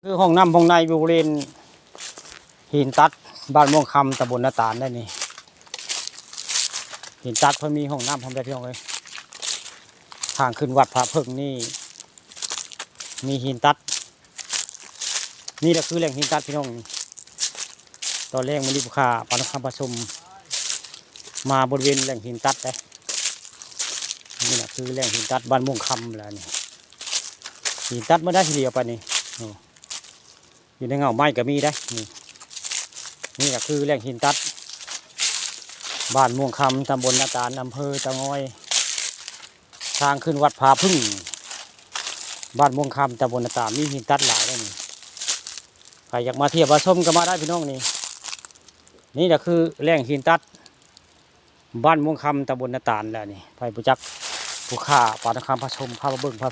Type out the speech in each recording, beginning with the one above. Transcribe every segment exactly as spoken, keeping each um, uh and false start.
คือห้องน้ำห้องในบริเวณหินตัดบ้านม่วงคำตำบลนาตาลได้นี่ หินตัดเพิ่นมีห้องน้ำพร้อมได้พี่น้องเอ้ย ทางขึ้นวัดพระเพิ่งนี่ มีหินตัด นี่แหละคือแหล่งหินตัดพี่น้อง ตอนแรกมันรีบขาปานคำผสม มาบริเวณแหล่งหินตัดได้ นี่แหละคือแหล่งหินตัดบ้านม่วงคำแล้วนี่ หินตัดมาได้ทีเดียวไปนี่ โอ้ อยู่ในเงาไม้ก็มีได้นี่ นี่ก็คือแหล่งหินตัด บ้านม่วงคำตำบลนาตาลอำเภอเตางอย ทางขึ้นวัดผาพึ่ง บ้านม่วงคำตำบลนาตาลมีหินตัดหลายได้นี่ ใครอยากมาเที่ยวมาชมก็มาได้พี่น้องนี่ นี่แหละคือแหล่งหินตัด บ้านม่วงคำตำบลนาตาลแล้วนี่ ไปผู้จักผู้ข้าปานคำผสมพามาเบิ่งพา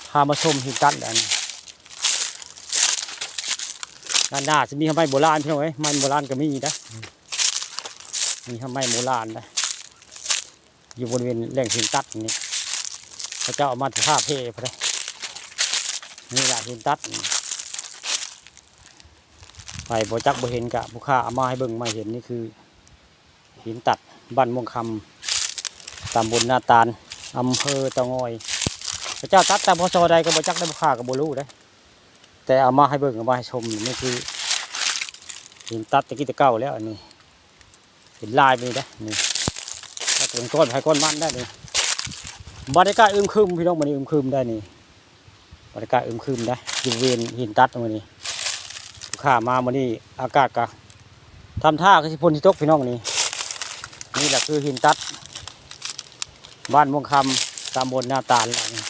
พามาชมหินตัดแล้วนี่ ด้านหน้าจะมีไม้โบราณพี่น้องเอ้ย ไม้โบราณก็มีนะ มีไม้โบราณนะ อยู่บริเวณแหล่งหินตัดนี่ เขาเจ้าเอามาท่าเพพอดี นี่แหละหินตัดนี่ ไปบ่จักบ่เห็นกะผู้ข้าเอามาให้เบิ่งมาเห็นนี่คือ หินตัดบ้านม่วงคำตำบลนาตาลอำเภอเตางอย พระเจ้าตัดแต่พศใดก็บ่จักได้ผู้ข้าก็บ่รู้เด้ แต่เอามาให้เบิ่งเอามาให้ชมนี่คือ หินตัดตะกี้ตะเก่าแล้วอันนี้ เป็นลายไปนี่ได้นี่ แล้วก็เป็นก้อนไผ่ก้อนมันได้นี่ บรรยากาศอึมครึมพี่น้อง มื้อนี้อึมครึมได้นี่ บรรยากาศอึมครึมได้ อยู่บริเวณหินตัดมื้อนี้ ผู้ข้ามามื้อนี้อากาศก็ทำท่าคือสิฝนสิตกพี่น้องนี่ นี่แหละคือหินตัด บ้านม่วงคำตำบลนาตาลแล้วนี่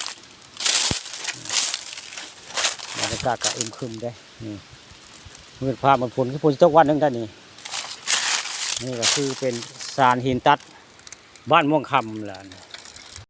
บรรยากาศก็อึมครึมได้นี่ มืดฟ้ามืดฝนคือฝนสิตกวันหนึ่งได้นี่ นี่ก็คือเป็นซานหินตัด บ้านม่วงคำแหละนี่